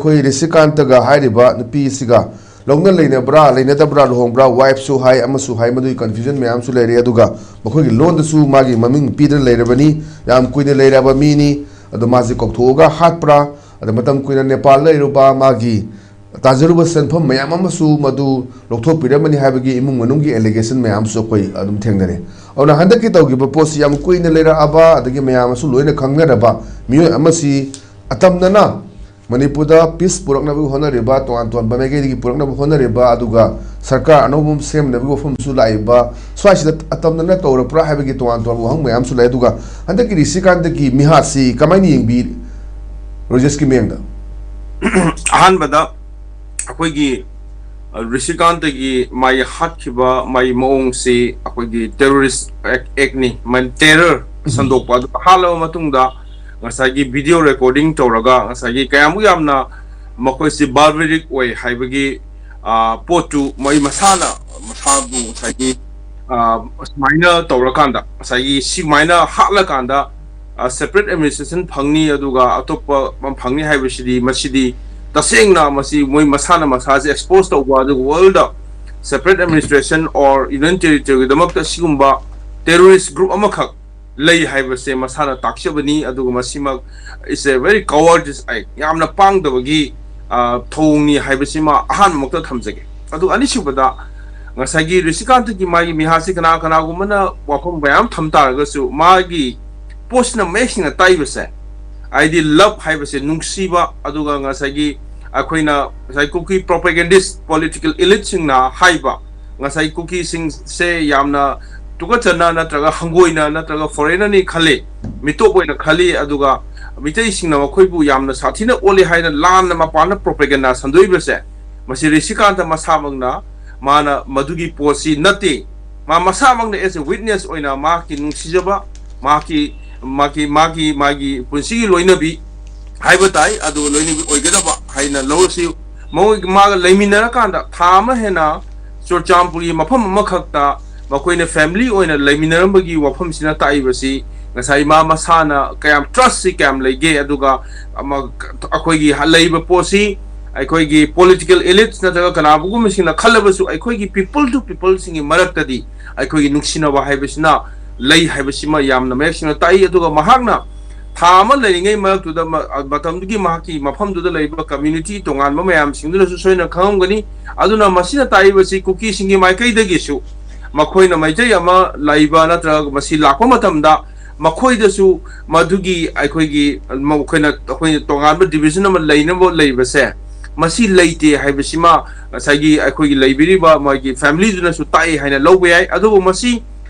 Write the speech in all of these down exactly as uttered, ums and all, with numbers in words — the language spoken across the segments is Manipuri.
ꯑꯩꯈꯣꯏ ꯔꯤꯁꯤꯀꯥꯟꯇꯒ ꯍꯥꯏꯔꯤꯕ ꯅꯨꯄꯤ ꯑꯁꯤꯒ ꯂꯧꯅ ꯂꯩꯅꯕ꯭ꯔꯥ, ꯂꯩꯅꯗꯕ꯭ꯔꯥ, ꯂꯨꯍꯣꯡꯕ꯭ꯔꯥ, ꯋꯥꯏꯐꯁꯨ ꯍꯥꯏ, ꯑꯃꯁꯨ ꯍꯥꯏ, ꯃꯗꯨꯒꯤ ꯀꯟꯐ꯭ꯌꯨꯖꯟ ꯃꯌꯥꯝꯁꯨ ꯂꯩꯔꯦ꯫ ꯑꯗꯨꯒ ꯃꯈꯣꯏꯒꯤ ꯂꯣꯟꯗꯁꯨ ꯃꯥꯒꯤ ꯃꯃꯤꯡ ꯄꯤꯗꯨꯅ ꯂꯩꯔꯕꯅꯤ꯫ ꯌꯥꯝ ꯀꯨꯏꯅ ꯂꯩꯔꯕ ꯃꯤꯅꯤ꯫ ꯑꯗꯣ ꯃꯥꯁꯤ ꯀꯧꯊꯣꯛꯑꯒ ꯍꯥꯠꯄ꯭ꯔꯥ, ꯑꯗ ꯃꯇꯝ ꯀꯨꯏꯅ ꯅꯦꯄꯥꯜ ꯂꯩꯔꯨꯕ, ꯃꯥꯒꯤ ꯇꯥꯖꯔꯨꯕ ꯁꯦꯟꯐꯝ ꯃꯌꯥꯝ ꯑꯃꯁꯨ ꯃꯗꯨ ꯂꯧꯊꯣꯛꯄꯤꯔꯝꯃꯅꯤ ꯍꯥꯏꯕꯒꯤ ꯏꯃꯨꯡ ꯃꯅꯨꯡꯒꯤ ꯑꯦꯂꯤꯒꯦꯁꯟ ꯃꯌꯥꯝꯁꯨ ꯑꯩꯈꯣꯏ ꯑꯗꯨꯝ ꯊꯦꯡꯅꯔꯦ꯫ ꯑꯗꯨꯅ ꯍꯟꯗꯛꯀꯤ ꯇꯧꯈꯤꯕ ꯄꯣꯠꯁꯤ ꯌꯥꯝ ꯀꯨꯏꯅ ꯂꯩꯔꯛꯑꯕ, ꯑꯗꯒꯤ ꯃꯌꯥꯝꯅꯁꯨ ꯂꯣꯏꯅ ꯈꯪꯅꯔꯕ ꯃꯤꯑꯣꯏ ꯑꯃꯁꯤ ꯑꯇꯝꯅꯅ ꯃꯅꯤꯄꯨꯔꯗ ꯄꯤꯁ ꯄꯨꯔꯛꯅꯕꯒꯤ ꯍꯣꯠꯅꯔꯤꯕ, ꯇꯣꯉꯥꯟ ꯇꯣꯉꯥꯟꯕ ꯃꯥꯏꯀꯩꯗꯒꯤ ꯄꯨꯔꯛꯅꯕ ꯍꯣꯠꯅꯔꯤꯕ, ꯑꯗꯨꯒ ꯁꯔꯀꯥꯔ ꯑꯅꯧꯕ ꯑꯃ ꯁꯦꯝꯅꯕꯒꯤ ꯋꯥꯐꯝꯁꯨ ꯂꯥꯛꯏꯕ, ꯁ꯭ꯋꯥꯏꯁꯤꯗ ꯑꯇꯝꯅꯅ ꯇꯧꯔꯛꯄ꯭ꯔꯥ ꯍꯥꯏꯕꯒꯤ ꯇꯣꯉꯥꯟ ꯇꯣꯉꯥꯟꯕ ꯋꯥꯍꯪ ꯃꯌꯥꯝꯁꯨ ꯂꯩ꯫ ꯑꯗꯨꯒ ꯍꯟꯗꯛꯀꯤ ꯔꯤꯁꯤꯀꯥꯟꯇꯒꯤ ꯃꯤꯍꯥꯠꯁꯤ ꯀꯃꯥꯏꯅ ꯌꯦꯡꯕꯤ, ꯔꯣꯖꯦꯁꯀꯤ ꯃꯤꯠꯌꯦꯡꯗ? ꯑꯍꯥꯟꯕꯗ ꯑꯩꯈꯣꯏꯒꯤ ꯔꯤꯁꯤꯀꯥꯟꯇꯒꯤ ꯃꯥꯒꯤ ꯍꯥꯠꯈꯤꯕ ꯃꯥꯒꯤ ꯃꯑꯣꯡꯁꯤ ꯑꯩꯈꯣꯏꯒꯤ ꯇꯦꯔꯣꯔꯤꯁ ꯑꯦꯛꯅꯤ, ꯇꯦꯔꯔ ꯁꯟꯗꯣꯛꯄ꯫ ꯑꯗꯨ ꯍꯥꯠꯂꯕ ꯃꯇꯨꯡꯗ ꯉꯁꯥꯏꯒꯤ ꯚꯤꯗꯤꯑꯣ ꯔꯦꯀꯣꯔꯗꯤꯡ ꯇꯧꯔꯒ ꯉꯁꯥꯏꯒꯤ ꯀꯌꯥꯃꯨꯛ ꯌꯥꯝꯅ ꯃꯈꯣꯏꯁꯤ ꯕꯥꯔꯕꯦꯔꯤꯛ ꯑꯣꯏ ꯍꯥꯏꯕꯒꯤ ꯄꯣꯠꯇꯨ ꯃꯣꯏ ꯃꯁꯥꯅ ꯃꯁꯥꯕꯨ ꯉꯁꯥꯏꯒꯤ ꯁꯨꯃꯥꯏꯅ ꯇꯧꯔꯀꯥꯟꯗ, ꯉꯁꯥꯏꯒꯤ ꯁꯨꯃꯥꯏꯅ ꯍꯥꯠꯂꯀꯥꯟꯗ ꯁꯦꯄꯔꯦꯠ ꯑꯦꯗꯃꯤꯅꯤꯁꯇ꯭ꯔꯦꯁꯟ ꯐꯪꯅꯤ ꯑꯗꯨꯒ ꯑꯇꯣꯞꯄ ꯐꯪꯅꯤ ꯍꯥꯏꯕꯁꯤꯗꯤ, ꯃꯁꯤꯗꯤ ꯇꯁꯦꯡꯅ ꯃꯁꯤ ꯃꯣꯏ ꯃꯁꯥꯅ ꯃꯁꯥꯁꯦ ꯑꯦꯛꯁꯄꯣꯖ ꯇꯧꯕ, ꯑꯗꯨꯒ ꯋꯥꯔꯜꯗ ꯁꯦꯄꯔꯦꯠ ꯑꯦꯗꯃꯤꯅꯤꯁꯇ꯭ꯔꯦꯁꯟ ꯑꯣꯔ ꯌꯨꯅꯤꯌꯟ ꯇꯦꯔꯤꯇꯣꯔꯤꯒꯤꯗꯃꯛꯇ ꯁꯤꯒꯨꯝꯕ ꯇꯦꯔꯣꯔꯤꯁ ꯒ꯭ꯔꯨꯞ ꯑꯃꯈꯛ ꯂꯩ ꯍꯥꯏꯕꯁꯦ ꯃꯁꯥꯅ ꯇꯥꯛꯆꯕꯅꯤ꯫ ꯑꯗꯨꯒ ꯃꯁꯤꯃꯛ is a very cowardice act, ꯌꯥꯝꯅ ꯄꯥꯡꯗꯕꯒꯤ ꯊꯧꯑꯣꯡꯅꯤ ꯍꯥꯏꯕꯁꯤꯃ ꯑꯍꯥꯟꯕꯃꯛꯇ ꯊꯝꯖꯒꯦ꯫ ꯑꯗꯨ ꯑꯅꯤꯁꯨꯕꯗ, ꯉꯁꯥꯏꯒꯤ ꯔꯤꯁꯤꯀꯥꯟꯇꯒꯤ ꯃꯥꯒꯤ ꯃꯤꯍꯥꯠꯁꯤ ꯀꯅꯥ ꯀꯅꯥꯒꯨꯝꯕꯅ ꯋꯥꯐꯝ ꯃꯌꯥꯝ ꯊꯝ ꯇꯥꯔꯒꯁꯨ, ꯃꯥꯒꯤ ꯄꯣꯠꯁꯤꯅ ꯃꯌꯦꯛ ꯁꯦꯡꯅ ꯇꯥꯛꯏꯕꯁꯦ, ꯍꯥꯏꯗꯤ ꯂꯞ ꯍꯥꯏꯕꯁꯦ, ꯅꯨꯡꯁꯤꯕ, ꯑꯗꯨꯒ ꯉꯁꯥꯏꯒꯤ ꯑꯩꯈꯣꯏꯅ ꯉꯁꯥꯏ ꯀꯨꯀꯤ ꯄ꯭ꯔꯣꯄꯦꯒꯦꯟꯗꯤꯁ ꯄꯣꯂꯤꯇꯤꯀꯦꯜ ꯏꯂꯤꯠꯁꯤꯡꯅ ꯍꯥꯏꯕ, ꯉꯁꯥꯏ ꯀꯨꯀꯤꯁꯤꯡꯁꯦ ꯌꯥꯝꯅ ꯇꯨꯀꯠꯆꯅ ꯅꯠꯇ꯭ꯔꯒ ꯍꯪꯒꯣꯏꯅ ꯅꯠꯇ꯭ꯔꯒ ꯐꯣꯔꯦꯅꯔꯅꯤ ꯈꯜꯂꯤ, ꯃꯤꯇꯣꯞ ꯑꯣꯏꯅ ꯈꯜꯂꯤ, ꯑꯗꯨꯒ ꯃꯤꯇꯩꯁꯤꯡꯅ ꯃꯈꯣꯏꯕꯨ ꯌꯥꯝꯅ ꯁꯥꯊꯤꯅ ꯑꯣꯠꯂꯤ ꯍꯥꯏꯅ ꯂꯥꯟꯅ ꯃꯄꯥꯟꯗ ꯄ꯭ꯔꯣꯄꯦꯒꯦꯟꯗꯥ ꯁꯟꯗꯣꯛꯏꯕꯁꯦ, ꯃꯁꯤ ꯔꯤꯁꯤꯀꯥꯟꯇ ꯃꯁꯥꯃꯛꯅ, ꯃꯥꯅ ꯃꯗꯨꯒꯤ ꯄꯣꯠꯁꯤ ꯅꯠꯇꯦ꯫ ꯃꯥ ꯃꯁꯥꯃꯛꯅ as a witness ꯑꯣꯏꯅ ꯃꯍꯥꯛꯀꯤ ꯅꯨꯡꯁꯤꯖꯕ, ꯃꯍꯥꯛꯀꯤ ꯃꯥꯒꯤ ꯃꯥꯒꯤ ꯃꯥꯒꯤ ꯄꯨꯟꯁꯤꯒꯤ ꯂꯣꯏꯅꯕꯤ ꯍꯥꯏꯕ ꯇꯥꯏ, ꯑꯗꯨ ꯂꯣꯏꯅꯕꯤ ꯑꯣꯏꯒꯗꯕ ꯍꯥꯏꯅ ꯂꯧꯔꯁꯤ꯫ ꯃꯥꯒ ꯂꯩꯃꯤꯟꯅꯔꯀꯥꯟꯗ ꯊꯥ ꯑꯃ ꯍꯦꯟꯅ ꯆꯨꯔꯆꯥꯟꯄꯨꯔꯒꯤ ꯃꯐꯝ ꯑꯃꯈꯛꯇ ꯃꯈꯣꯏꯅ ꯐꯦꯃꯤꯂꯤ ꯑꯣꯏꯅ ꯂꯩꯃꯤꯟꯅꯔꯝꯕꯒꯤ ꯋꯥꯐꯝꯁꯤꯅ ꯇꯥꯛꯏꯕꯁꯤ, ꯉꯁꯥꯏ ꯃꯥ ꯃꯁꯥꯅ ꯀꯌꯥꯝ trust ꯁꯤ ꯀꯌꯥꯝ ꯂꯩꯒꯦ, ꯑꯗꯨꯒ ꯑꯃ ꯑꯩꯈꯣꯏꯒꯤ ꯂꯩꯕ ꯄꯣꯠꯁꯤ ꯑꯩꯈꯣꯏꯒꯤ political elites ꯅꯠꯇ꯭ꯔꯒ ꯀꯅꯥꯒꯨꯝꯕꯁꯤꯡꯅ ꯈꯜꯂꯕꯁꯨ ꯑꯩꯈꯣꯏꯒꯤ people to people ꯁꯤꯡꯒꯤ ꯃꯔꯛꯇꯗꯤ ꯑꯩꯈꯣꯏꯒꯤ ꯅꯨꯡꯁꯤꯅꯕ ꯍꯥꯏꯕꯁꯤꯅ ꯂꯩ ꯍꯥꯏꯕꯁꯤꯃ ꯌꯥꯝꯅ ꯃꯌꯦꯛ ꯁꯦꯡꯅ ꯇꯥꯛꯏ꯫ ꯑꯗꯨꯒ ꯃꯍꯥꯛꯅ ꯊꯥ ꯑꯃ ꯂꯩꯔꯤꯉꯩ ꯃꯔꯛꯇꯨꯗ ꯃ-, ꯃꯇꯝꯗꯨꯒꯤ ꯃꯍꯥꯛꯀꯤ ꯃꯐꯝꯗꯨꯗ ꯂꯩꯔꯤꯕ community ꯇꯣꯉꯥꯟꯕ ꯃꯌꯥꯝꯁꯤꯡꯗꯨꯅꯁꯨ ꯁꯣꯏꯅ ꯈꯪꯉꯝꯒꯅꯤ꯫ ꯑꯗꯨꯅ ꯃꯁꯤꯅ ꯇꯥꯛꯏꯕꯁꯤ ꯀꯨꯀꯤꯁꯤꯡꯒꯤ ꯃꯥꯏꯀꯩꯗꯒꯤꯁꯨ ꯃꯈꯣꯏꯅ ꯃꯩꯇꯩ ꯑꯃ ꯂꯩꯕ ꯅꯠꯇ꯭ꯔꯒ ꯃꯁꯤ ꯂꯥꯛꯄ ꯃꯇꯝꯗ ꯃꯈꯣꯏꯗꯁꯨ ꯃꯗꯨꯒꯤ ꯑꯩꯈꯣꯏꯒꯤ ꯃꯈꯣꯏꯅ, ꯑꯩꯈꯣꯏꯅ ꯇꯣꯉꯥꯟꯕ division ꯑꯃ ꯂꯩꯅꯕ ꯂꯩꯕꯁꯦ, ꯃꯁꯤ ꯂꯩꯇꯦ ꯍꯥꯏꯕꯁꯤꯃ ꯉꯁꯥꯏꯒꯤ ꯑꯩꯈꯣꯏꯒꯤ ꯂꯩꯕꯤꯔꯤꯕ ꯃꯣꯏꯒꯤ family ꯗꯨꯅꯁꯨ ꯇꯥꯛꯏ ꯍꯥꯏꯅ ꯂꯧꯕ ꯌꯥꯏ꯫ ꯑꯗꯨꯕꯨ ꯃꯁꯤ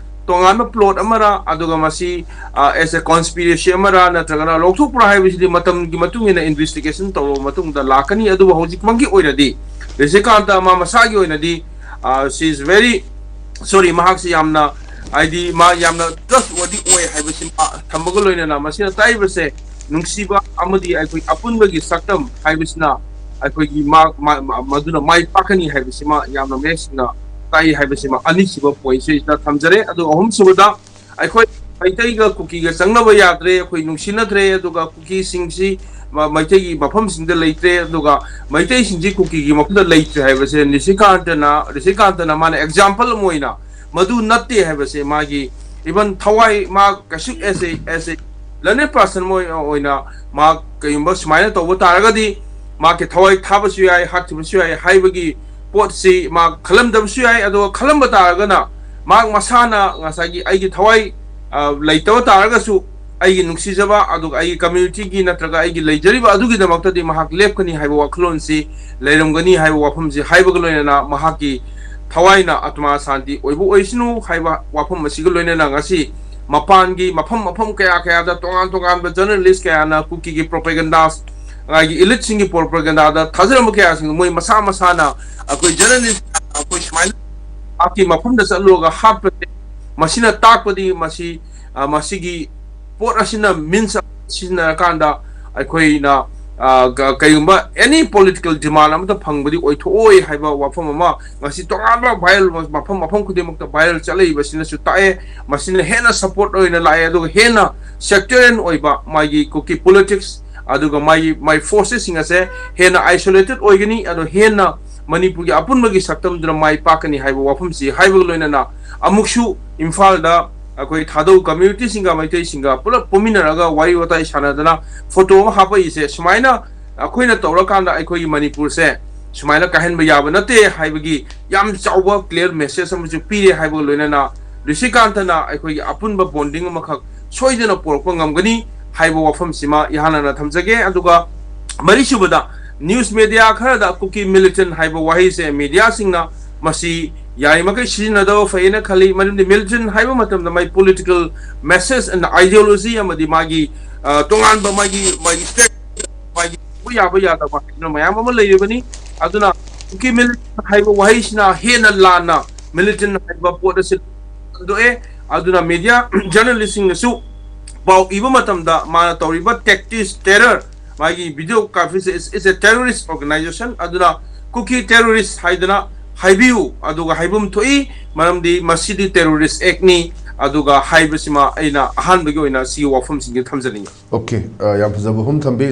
ꯇꯣꯉꯥꯟꯕ plot ꯑꯃꯔ, ꯑꯗꯨꯒ ꯃꯁꯤ, ꯑ, as a conspiracy ꯑꯃꯔ ꯅꯠꯇ꯭ꯔꯒꯅ ꯂꯧꯊꯣꯛꯄ꯭ꯔꯥ ꯍꯥꯏꯕꯁꯤꯗꯤ ꯃꯇꯝꯒꯤ ꯃꯇꯨꯡ ꯏꯟꯅ investigation ꯇꯧꯔꯕ ꯃꯇꯨꯡꯗ ꯂꯥꯛꯀꯅꯤ꯫ ꯑꯗꯨꯕꯨ ꯍꯧꯖꯤꯛꯃꯛꯀꯤ ꯑꯣꯏꯅꯗꯤ ꯔꯤꯁꯤꯀꯥꯟꯇ ꯃꯥ ꯃꯁꯥꯒꯤ ꯑꯣꯏꯅꯗꯤ, ꯑ, she is very sorry, ꯃꯍꯥꯛꯁꯤ ꯌꯥꯝꯅ, ꯍꯥꯏꯗꯤ ꯃꯥ ꯌꯥꯝꯅ trustworthy ꯑꯣꯏ ꯍꯥꯏꯕꯁꯤ ꯃꯥ ꯊꯝꯕꯒ ꯂꯣꯏꯅꯅ ꯃꯁꯤꯅ ꯇꯥꯛꯏꯕꯁꯦ ꯅꯨꯡꯁꯤꯕ ꯑꯃꯗꯤ ꯑꯩꯈꯣꯏ ꯑꯄꯨꯟꯕꯒꯤ ꯁꯛꯇꯝ ꯍꯥꯏꯕꯁꯤꯅ ꯑꯩꯈꯣꯏꯒꯤ ꯃꯥ-, ꯃꯥ-, ꯃꯥ-, ꯃꯗꯨꯅ ꯃꯥꯏ ꯄꯥꯛꯀꯅꯤ ꯍꯥꯏꯕꯁꯤꯃ ꯌꯥꯝꯅ ꯃꯌꯦꯛ ꯁꯦꯡꯅ ꯇꯥꯛꯏ ꯍꯥꯏꯕꯁꯤꯃ ꯑꯅꯤꯁꯨꯕ point ꯁꯤꯗ ꯊꯝꯖꯔꯦ꯫ ꯑꯗꯨꯒ ꯑꯍꯨꯝꯁꯨꯕꯗ ꯑꯩꯈꯣꯏ ꯃꯩꯇꯩꯒ ꯀꯨꯀꯤꯒ ꯆꯪꯅꯕ ꯌꯥꯗ꯭ꯔꯦ, ꯑꯩꯈꯣꯏ ꯅꯨꯡꯁꯤꯅꯗ꯭ꯔꯦ, ꯑꯗꯨꯒ ꯀꯨꯀꯤꯁꯤꯡꯁꯤ ꯃ-, ꯃꯩꯇꯩꯒꯤ ꯃꯐꯝꯁꯤꯡꯗ ꯂꯩꯇ꯭ꯔꯦ, ꯑꯗꯨꯒ ꯃꯩꯇꯩꯁꯤꯡꯁꯤ ꯀꯨꯀꯤꯒꯤ ꯃꯐꯝꯗ ꯂꯩꯇ꯭ꯔꯦ ꯍꯥꯏꯕꯁꯦ ꯅꯤꯁꯤꯀꯥꯟꯇꯅ, ꯅꯤꯁꯤꯀꯥꯟꯇꯅ ꯃꯥꯅ example ꯑꯃ ꯑꯣꯏꯅ ꯃꯗꯨ ꯅꯠꯇꯦ ꯍꯥꯏꯕꯁꯦ ꯃꯥꯒꯤ even ꯊꯋꯥꯏ ꯃꯥ ꯀꯩꯁꯨ as a, as a learned person ꯑꯃ ꯑꯣꯏꯅ ꯃꯥ ꯀꯩꯒꯨꯝꯕ ꯁꯨꯃꯥꯏꯅ ꯇꯧꯕ ꯇꯥꯔꯒꯗꯤ ꯃꯥꯒꯤ ꯊꯋꯥꯏ ꯊꯥꯕꯁꯨ ꯌꯥꯏ, ꯍꯥꯠꯈꯤꯕꯁꯨ ꯌꯥꯏ ꯍꯥꯏꯕꯒꯤ ꯄꯣꯠꯁꯤ ꯃꯥ ꯈꯜꯂꯝꯗꯕꯁꯨ ꯌꯥꯏ꯫ ꯑꯗꯨꯒ ꯈꯜꯂꯝꯕ ꯇꯥꯔꯒꯅ ꯃꯍꯥꯛ ꯃꯁꯥꯅ ꯉꯁꯥꯏꯒꯤ ꯑꯩꯒꯤ ꯊꯋꯥꯏ, ꯑ, ꯂꯩꯇꯕ ꯇꯥꯔꯒꯁꯨ ꯑꯩꯒꯤ ꯅꯨꯡꯁꯤꯖꯕ ꯑꯗꯨꯒ ꯑꯩꯒꯤ community ꯒꯤ ꯅꯠꯇ꯭ꯔꯒ ꯑꯩꯒꯤ ꯂꯩꯖꯔꯤꯕ ꯑꯗꯨꯒꯤꯗꯃꯛꯇꯗꯤ ꯃꯍꯥꯛ ꯂꯦꯞꯀꯅꯤ ꯍꯥꯏꯕ ꯋꯥꯈꯜꯂꯣꯟꯁꯤ ꯂꯩꯔꯝꯒꯅꯤ ꯍꯥꯏꯕ ꯋꯥꯐꯝꯁꯤ ꯍꯥꯏꯕꯒ ꯂꯣꯏꯅꯅ ꯃꯍꯥꯛꯀꯤ ꯊꯋꯥꯏꯅ ꯑꯇꯃꯥ ꯁꯥꯟꯇꯤ ꯑꯣꯏꯕ ꯑꯣꯏꯁꯅꯨ ꯍꯥꯏꯕ ꯋꯥꯐꯝ ꯑꯁꯤꯒ ꯂꯣꯏꯅꯅ ꯉꯁꯤ ꯃꯄꯥꯟꯒꯤ ꯃꯐꯝ ꯃꯐꯝ ꯀꯌꯥ ꯀꯌꯥꯗ ꯇꯣꯉꯥꯟ ꯇꯣꯉꯥꯟꯕ journalist ꯀꯌꯥꯅ ꯀꯨꯀꯤꯒꯤ propaganda, ꯉꯥꯏꯒꯤ elite ꯁꯤꯡꯒꯤ propaganda ꯗ ꯊꯥꯖꯔꯝꯕ ꯀꯌꯥꯁꯤꯡꯗꯨ ꯃꯣꯏ ꯃꯁꯥ ꯃꯁꯥꯅ ꯑꯩꯈꯣꯏ journalist ꯑꯩꯈꯣꯏ ꯁꯨꯃꯥꯏꯅ ꯃꯍꯥꯛꯀꯤ ꯃꯐꯝꯗ ꯆꯠꯂꯨꯔꯒ ꯍꯥꯠꯄꯁꯦ, ꯃꯁꯤꯅ ꯇꯥꯛꯄꯗꯤ ꯃꯁꯤ, ꯑ, ꯃꯁꯤꯒꯤ ꯄꯣꯠ ꯑꯁꯤꯅ means ꯁꯤꯖꯤꯟꯅꯔꯀꯥꯟꯗ ꯑꯩꯈꯣꯏꯅ ꯑ, ꯀ-, ꯀꯩꯒꯨꯝꯕ any political demand ꯑꯃꯠꯇ ꯐꯪꯕꯗꯤ ꯑꯣꯏꯊꯣꯛꯑꯣꯏ ꯍꯥꯏꯕ ꯋꯥꯐꯝ ꯑꯃ ꯉꯁꯤ ꯇꯣꯉꯥꯟꯕ viral ꯃꯐꯝ, ꯃꯐꯝ ꯈꯨꯗꯤꯡꯃꯛꯇ viral ꯆꯠꯂꯛꯏꯕꯁꯤꯅꯁꯨ ꯇꯥꯛꯑꯦ꯫ ꯃꯁꯤꯅ ꯍꯦꯟꯅ support ꯑꯣꯏꯅ ꯂꯥꯛꯑꯦ, ꯑꯗꯨꯒ ꯍꯦꯟꯅ sectarian ꯑꯣꯏꯕ ꯃꯥꯒꯤ ꯀꯨꯀꯤ politics, ꯑꯗꯨꯒ ꯃꯥꯒꯤ, ꯃꯥꯒꯤ forcesꯁꯤꯡ ꯑꯁꯦ ꯍꯦꯟꯅ isolated ꯑꯣꯏꯒꯅꯤ, ꯑꯗꯣ ꯍꯦꯟꯅ ꯃꯅꯤꯄꯨꯔꯒꯤ ꯑꯄꯨꯟꯕꯒꯤ ꯁꯛꯇꯝꯗꯨꯅ ꯃꯥꯏ ꯄꯥꯛꯀꯅꯤ ꯍꯥꯏꯕ ꯋꯥꯐꯝꯁꯤ ꯍꯥꯏꯕꯒ ꯂꯣꯏꯅꯅ, ꯑꯃꯨꯛꯁꯨ ꯏꯝꯐꯥꯜꯗ ꯑꯩꯈꯣꯏ ꯊꯥꯗꯧ communityꯁꯤꯡꯒ, ꯃꯩꯇꯩꯁꯤꯡꯒ ꯄꯨꯂꯞ ꯄꯨꯟꯃꯤꯟꯅꯔꯒ ꯋꯥꯔꯤ ꯋꯥꯇꯥꯏ ꯁꯥꯟꯅꯗꯅ ꯐꯣꯇꯣ ꯑꯃ ꯍꯥꯞꯄꯛꯏꯁꯦ, ꯁꯨꯃꯥꯏꯅ ꯑꯩꯈꯣꯏꯅ ꯇꯧꯔꯀꯥꯟꯗ ꯑꯩꯈꯣꯏꯒꯤ ꯃꯅꯤꯄꯨꯔꯁꯦ ꯁꯨꯃꯥꯏꯅ ꯀꯥꯏꯍꯟꯕ ꯌꯥꯕ ꯅꯠꯇꯦ ꯍꯥꯏꯕꯒꯤ ꯌꯥꯝ ꯆꯥꯎꯕ clear message ꯑꯃꯁꯨ ꯄꯤꯔꯦ ꯍꯥꯏꯕꯒ ꯂꯣꯏꯅꯅ, ꯔꯤꯁꯤꯀꯥꯟꯇꯅ ꯑꯩꯈꯣꯏꯒꯤ ꯑꯄꯨꯟꯕ bonding ꯑꯃꯈꯛ ꯁꯣꯏꯗꯅ ꯄꯨꯔꯛꯄ ꯉꯝꯒꯅꯤ ꯍꯥꯏꯕ ꯋꯥꯐꯝꯁꯤꯃ ꯏꯍꯥꯟ ꯍꯥꯟꯅ ꯊꯝꯖꯒꯦ꯫ ꯑꯗꯨꯒ ꯃꯔꯤꯁꯨꯕꯗ, news media ꯈꯔꯗ ꯀꯨꯀꯤ militant ꯍꯥꯏꯕ ꯋꯥꯍꯩꯁꯦ mediaꯁꯤꯡꯅ ꯃꯁꯤ ꯌꯥꯔꯤꯃꯈꯩ ꯁꯤꯖꯤꯟꯅꯗꯕ ꯐꯩꯌꯦꯅ ꯈꯜꯂꯤ꯫ ꯃꯔꯝꯗꯤ militant ꯍꯥꯏꯕ ꯃꯇꯝꯗ ꯃꯥꯒꯤ political message and ideology ꯑꯃꯗꯤ ꯃꯥꯒꯤ, ꯑ, ꯇꯣꯉꯥꯟꯕ ꯃꯥꯒꯤ, ꯃꯥꯒꯤ track, ꯃꯥꯒꯤ ꯇꯧꯕ ꯌꯥꯕ ꯌꯥꯗꯕ ꯍꯥꯏꯗꯅ ꯃꯌꯥꯝ ꯑꯃ ꯂꯩꯔꯤꯕꯅꯤ꯫ ꯑꯗꯨꯅ ꯀꯨꯀꯤ militant ꯍꯥꯏꯕ ꯋꯥꯍꯩꯁꯤꯅ ꯍꯦꯟꯅ ꯂꯥꯟꯅ militant ꯍꯥꯏꯕ ꯄꯣꯠ ꯑꯁꯤ ꯍꯟꯗꯣꯛꯑꯦ꯫ ꯑꯗꯨꯅ media journalistꯁꯤꯡꯅꯁꯨ ꯄꯥꯎ ꯏꯕ ꯃꯇꯝꯗ ꯃꯥꯅ ꯇꯧꯔꯤꯕ tactics, terror, ꯃꯥꯒꯤ video coverage is, is a terrorist organization, ꯑꯗꯨꯅ ꯀꯨꯀꯤ terrorist ꯍꯥꯏꯗꯅ ꯍꯥꯏꯕꯤꯌꯨ, ꯑꯗꯨꯒ ꯍꯥꯏꯐꯝ ꯊꯣꯛꯏ, ꯃꯔꯝꯗꯤ ꯃꯁꯤꯗꯤ terrorist actꯅꯤ꯫ ꯑꯗꯨꯒ ꯍꯥꯏꯕꯁꯤꯃ ꯑꯩꯅ ꯑꯍꯥꯟꯕꯒꯤ ꯑꯣꯏꯅ ꯁꯤꯒꯤ ꯋꯥꯐꯝꯁꯤꯡꯁꯤ ꯊꯝꯖꯅꯤꯡꯉꯤ꯫ Okay, ꯑ, ꯌꯥꯝ ꯐꯖꯕ ꯋꯥꯐꯝ ꯊꯝꯕꯤ꯫